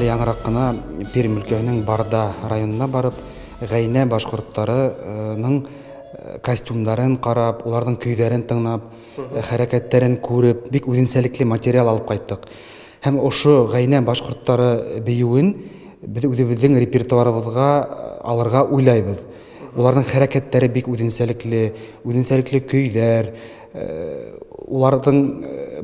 Әле яңарак кына Пермь өлкәһенең Барда районына барып, Гайнә башкортларының костюмнарын карап, уларның көйдәрен тыңлап, хәрәкәтләрен күреп, бик үзенчәлекле материал алып кайттык. Һәм ошо Гайнә башкортлары биюен без үзебезнең репертуарыбызга алырга уйлайбыз. Уларның хәрәкәтләре бик үзенчәлекле, үзенчәлекле көйдәр, уларның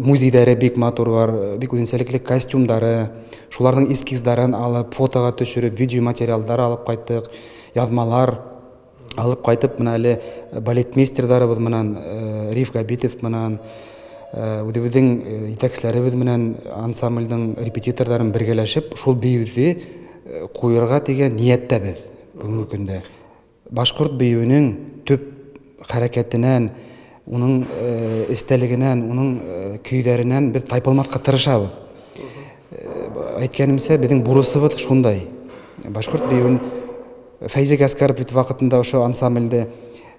музейлары бик матур бар, бик үзенчәлекле костюмдары, шуларның эскизларын алып, фотога төшереп, видеоматериалдар алып кайттык, язмалар алып кайтып, менә әле балетмейстердарыбыз менән, Риф Габитов менән, үзебезнең җитәкчеләребез менән ансамбльнең репетиторларын бергәләшеп, шул биюне куярга дигән нияттә без бүгенге көндә. Башкорт биюенең төп хәрәкәтеннән, уның эстәлегеннән, уның көйләреннән без тайпылмаска тырышабыз. Әйткәнемчә, безнең бурысыбыз шундай. Башкорт биюен Фәйзи Гаскаров бит вакытында ошо ансамбльде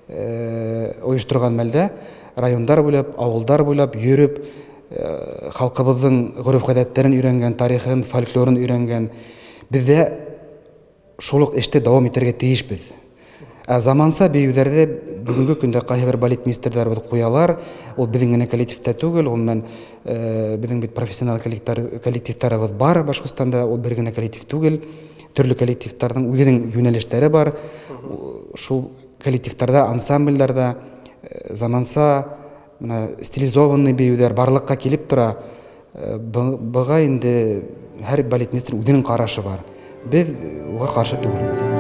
оештырган мәлдә райондар буйлап, авылдар буйлап йөреп, халкыбызның гореф-гадәтләрен өйрәнгән, тарихын, фольклорын өйрәнгән. Бездә шул ук эште дәвам итәргә тиешбез. Ә заманча биюләрдә бүгенге көндә кайбер балетмейстерларыбыз куялар. Ул безнең генә коллективта түгел, гомумән, безнең бит профессионал коллективтарыбыз бар Башкортстанда, ул бер генә коллектив түгел. Төрле коллективтарның үзенең юнәлешләре бар. Шул коллективтарда, ансамбльләрдә заманча менә стилизованный биюләр барлыкка килеп тора. Быга инде һәр балетмейстер үзенең карашы бар. Без уга каршы түгелбез.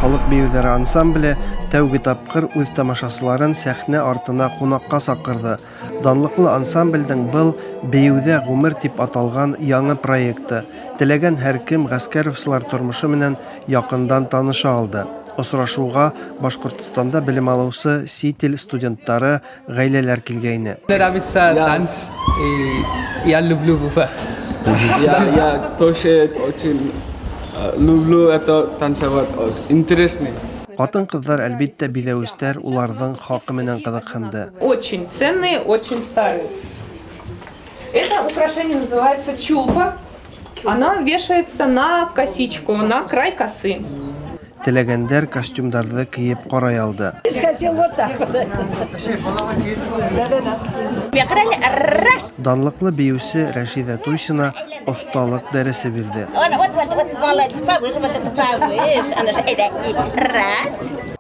Халык биюләре ансамбле тәүге тапкыр үз тамашасыларын сәхнә артына кунакка сакырды. Данлыклы ансамбльдең был «Биюдә гомер» дип аталган яңы проекты. Теләгән һәркем Гаскәровлар тормышы менән якындан таныша алды. Осрашуга Башкортстанда белем алучы сит ил студентлары, гаиләләр килгәйне. Нравится танц, и я люблю Уфа. Я тоже очень люблю это танцевать. Интересный. Хатын-кызлар әлбиттә биләүстәр уларның хакы менән кызыкһынды. Очень ценные, очень старые. Это украшение называется чулпа. Она вешается на косичку, на край косы. Теләгәндәр костюмдарды киеп карай алды. Хотел вот так вот. Данлыклы биюсе Рәшидә Туйсина осталык дәресе бирде.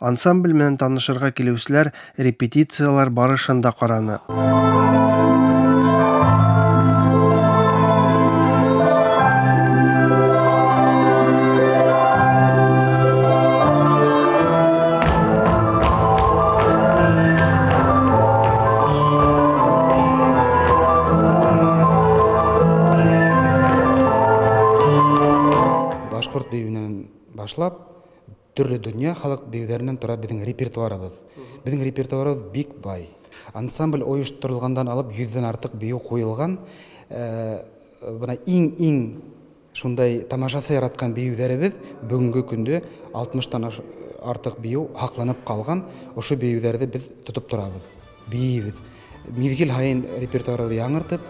Ансамбль менән танышырга килүчеләр репетицияләр барышын да караны. Башкорт биюеннән башлап, төрле дөнья халык биюләреннән тора безнең репертуарыбыз. Безнең репертуарыбыз бик бай. Ансамбль оештырылгандан алып 100дән артык бию куелган. Бына иң-иң шундай тамашасы яраткан биюләребез бүгенге көндә 60тан артык бию һакланып калган. Ошо биюләрне без тотып торабыз, биибез. Мизгел һайын репертуарыбызны яңартып,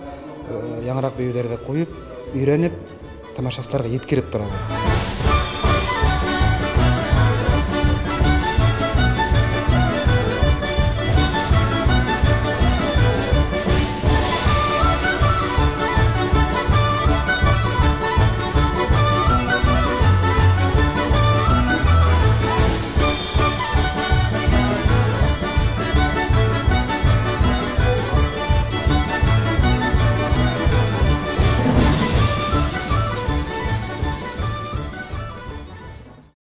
яңарак биюләрне куеп, өйрәнеп, тамашачыларга еткереп торабыз.